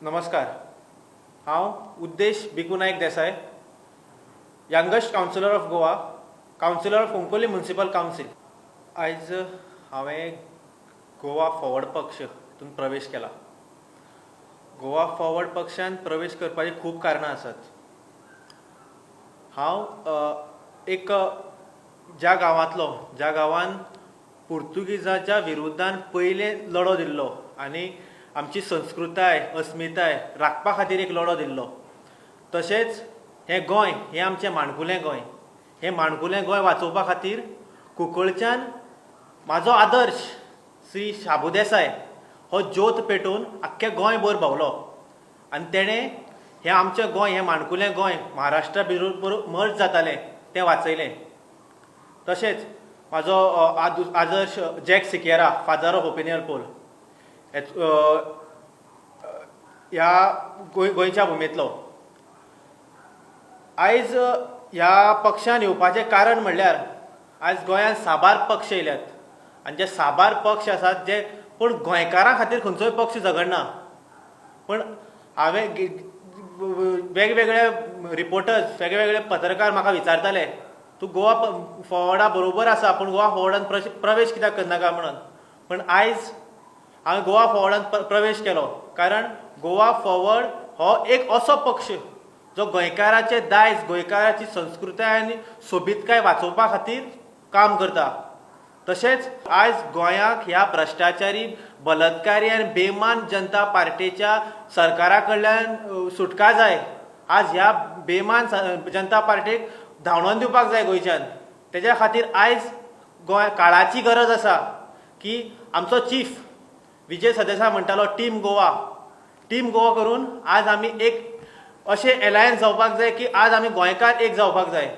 नमस्कार. हांव Uddesh Bhiku Naik Desai, youngest councillor of Goa, councillor of Cuncolim municipal council. आयज हांवें Goa forward पक्ष हातूंत प्रवेश केला. गोवा फॉरवर्ड पक्षांत प्रवेश करपाची खूब कारणां आसात. हांव एक ज्या गांवांतलो, ज्या गांवांत पुर्तुगीजाच्या विरुद्धान पयले लढो दिल्लो आनी आमची संस्कृताय, अस्मिताय राखपा खातीर एक लढो दिल्लो. तशेंच हें गोंय हें आमचें माणकुलें गोंय, हें माणकुलें गोंय वाचोवपा खातीर कुंकळच्यान म्हाजो आदर्श श्री शाबू देसाय हो ज्योत पेटोवन आख्खें गोंयभर भोंवलो आनी तेणें हें आमचें गोंय, हें माणकुलें गोंय महाराष्ट्रा बरोबर मर्ज जातालें तें वाचयलें. तशेंच म्हाजो आदर्श Jack Sequeira, father of opinion poll, ह्या गोंयच्या भुमेंतलो. आयज ह्या पक्षान येवपाचें कारण म्हणल्यार आयज गोंयांत साबार पक्ष येयल्यात आनी जे साबार पक्ष आसात जे पूण गोंयकारां खातीर खंयचोय पक्ष झगडना. पूण हांवें वेगवेगळे रिपोर्टर्स, वेगवेगळे पत्रकार म्हाका विचारताले, तूं गोवा फॉरवर्डा बरोबर आसा पूण गोवा फॉरवर्डान प्रवेश कित्याक करनाका म्हणून. पूण आयज हांवें गोवा फॉरवर्डान प्रवेश केलो कारण गोवा फॉरवर्ड हो एक असो पक्ष जो गोंयकाराचें दायज, गोंयकाराची संस्कृताय आनी सोबीतकाय वाचोवपा खातीर काम करता. तशेंच आयज गोंयाक ह्या भ्रश्टाचारी, बलात्कारी आनी बेमान जनता पार्टीच्या सरकारा कडल्यान सुटका जाय. आज ह्या बेमान जनता पार्टीक धांवडोवन दिवपाक जाय गोंयच्यान. तेज्या खातीर आयज गोंय काळाची गरज आसा की आमचो चीफ विजय सरदेसाय म्हणटालो टीम गोवा, टीम गोवा करून आज आमी एक अशें एलायन्स जावपाक जाय की आज आमी गोंयकार एक जावपाक जाय.